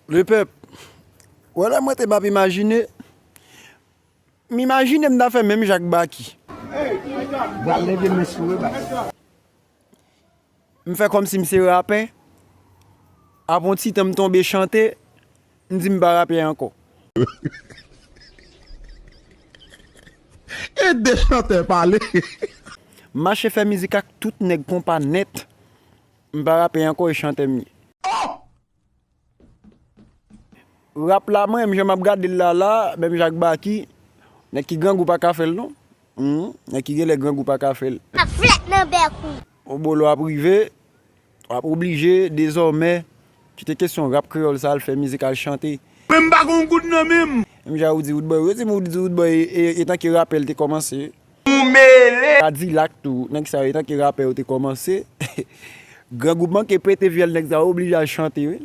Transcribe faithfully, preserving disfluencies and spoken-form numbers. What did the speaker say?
Lepèp, wè lè mwen te m ap imajine, m imajine m ta fè menm jan ak Baky. Pral leve men sou yo, Baky. M fè kòmsi m se rapè. Apre yon ti tan m tonbe chante, m di m pa rapè ankò. Ede chantè pale. M mache fè mizik ak tout nèg konpa nèt. M pa rapè ankò, e chantè m ye. Rap la, mwen menm jan m ap gade l la la, menm jan ak Baky, nèg ki grangou pa ka fè l non. Humm, nèg ki genlè grangou pa ka fè l. Ap flèt nan bèk ou. Ou bolo ap rive, w ap oblije dezòmè kite kesyon rap kreyòl sa, al fè mizik, al chante. Men m pa gon goud nan men m. Menm jan ou di Roodboy, ou di m ou di Roodboy e, e, etanke rapè l te kòmanse. Ou mele. Kadilak tou, nèg sa yo etanke rapè yo te kòmanse. Grangou manke pete vyèl nèg sa yo oblije al chante wi.